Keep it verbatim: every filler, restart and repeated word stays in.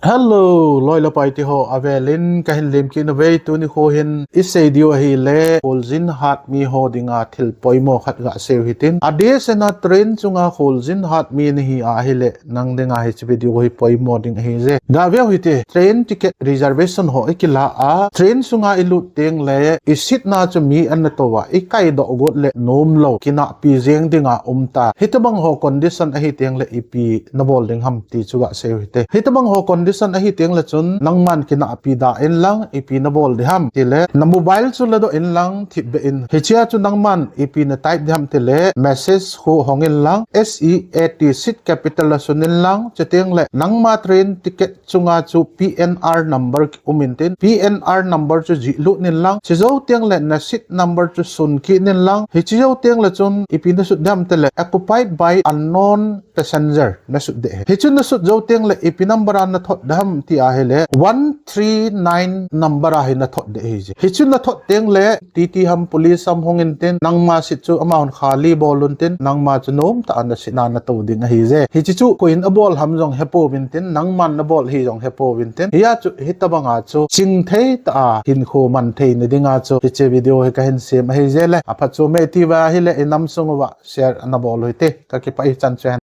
Hello, loi le pai teho, avelin kahin lemkit nauve. Tuni kho hin isei diu ahile, kholjin hat mi ho dinga thil poimo khat gasei u hitin. Adehsetna train chunga kholjin hat mi nahi ahile, nang dinga hiche video hi poimo ding ahije. Gaveu hite, train ticket reservation ho ikilah a, train sunga ilut tengle, iseatna chu mi ana touva, ikaidoh got le nomlou, kinahpi jeng dinga umta. Hitobang ho condition ahi tengle ipi nabol ding ham ti chu gasei u hite. Hitobang ho condition ahi tengle chun nangman kinahpi da inlang ipi nabol ding ham tile, na mobile chu ladoh inlang thipbeh in. Hichea chu nangman ipi na type ding ham tile, message khu hong inlang, S E A T, seat capital a sun inlang, chutengle nangma train ticket chunga chu P N R number um intin, P N R number chu jihlut inlang, chujou tengle na seat number chu sun kit inlang, hiche jou tengle chun ipi nasut ding ham tile, occupied by unknown passenger nasut ding ahi. Hichu nasut jou tengle ipi number a nathot ding ham ti ahile, one three nine number a hi nathot ding ahije. Hichu nathot tengle T T ham, police ham hung intin, nangma seat chu amahon khali bol untin, nangma chu nomtah a na seat na natou ding ahije. Hiche chu koiin abol ham jong hepouvin tin, nangman nabol ahi jong hepouvin tin. Hia chu hitobanga chu chingthei tah a hinkho manthei na dinga chu hiche video hi kahin sem ahije le. Aphatchomei tiuva ahile inam sung uva share nabol u hite. Kakipah e, chan chu hen.